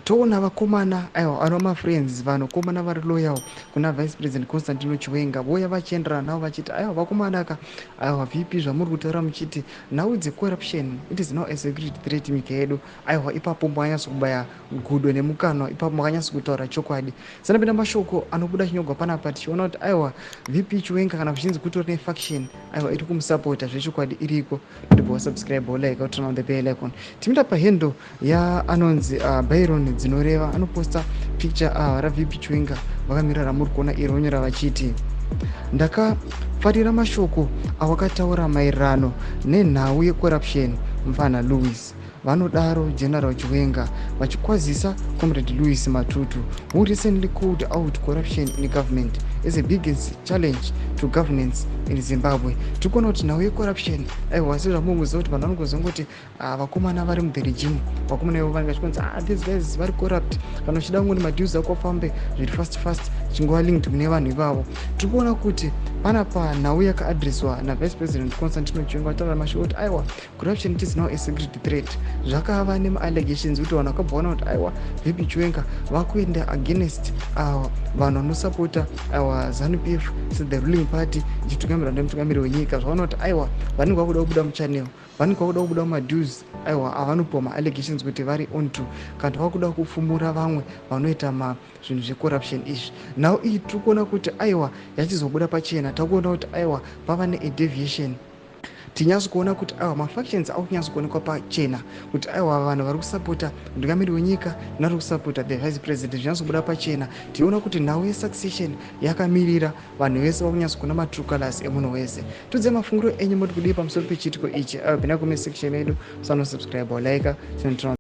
Toona vakomana, aiwa, ano mafriends, vanokomana vari loyal kuna Vice President Constantino Chiwenga, voya vachienderana navo vachiti, "Aiwa vakomana ka, aiwa VP, zvamuri kutaura muchiti nhau dzecorruption, it is now a security threat nyika yedu, aiwa ipapo makanyatso kubaya gudo nemukanwa, ipapo makanyatso kutaura chokwadi." Sanapinda mashoko anobuda chinyorwa panapa, tichiona kuti aiwa, VP Chiwenga, kana kuchinzi kutori nefaction, aiwa, iri kumusapota zvechokwadi, iriko. Ndibva wasubscribe, like, turn on the bell icon. Timita pahandle yaanonzi Byron Dzinoreva, anoposta picture raVP Chiwenga vakamira ramuri kuona iri, vonyora vachiti, "Ndakafarira mashoko awakataura maererano nenhau yecorruption, mufana Louis." Vanodaro General Chiwenga vachikwazisa Comrade Louis Matutu, who recently called out corruption in government as a biggest challenge to governance in Zimbabwe. Tiri kuona kuti nhau yecorruption, aiwa, sezvamungoziva kuti vanhu vanongozongoti, ah, vakomana vari muthe regime, vakomana ivo vanenge vachikonzi, "Ah, these guys vari corrupt. Kana uchida kungoti madeals ako afambe zviri fast fast, chingova linked kune vanhu ivavo." Tiri kuona kuti panapa nhau yakaadreswa naVice President Constantino Chiwenga, vataura mashoko kuti aiwa, corruption, it is now a security threat. Zvakava nemaallegations kuti vanhu vakabva vaona kuti aiwa, VP Chiwenga vakuenda against vanhu vanosapota aiwa ZANU PF, the ruling party ichitungamirwa nemutungamiri wenyika. Zvavaona kuti aiwa, vanenge vakuda kubuda muchannel, vanenge vakuda kubuda mumadeals, aiwa, avanopiwa maallegations kuti vari onto, kana vakuda kupfumura vamwe vanoita zvinhu zvecorruption izvi. Nhau iyi tiri kuona kuti aiwa, yachizobuda pachena. Takuona kuti aiwa, pava neadeviation. Tinyatso kuona kuti aiwa, mafactions akunyatso kuonekwa pachena kuti aiwa, vanhu vari kusapota mutungamiri wenyika nevari kusapota the vice president, zvinyatsobuda pachena. Tiona kuti nhau yesuccession yakamirira vanhu vese, vakunyatso kuona matrue colors emunhu wese. Tudze mafungiro enyu, moti kudii pamusoro pechiitiko ichi? Aiwa, pinda comment section yedu, sanosubscribe, like.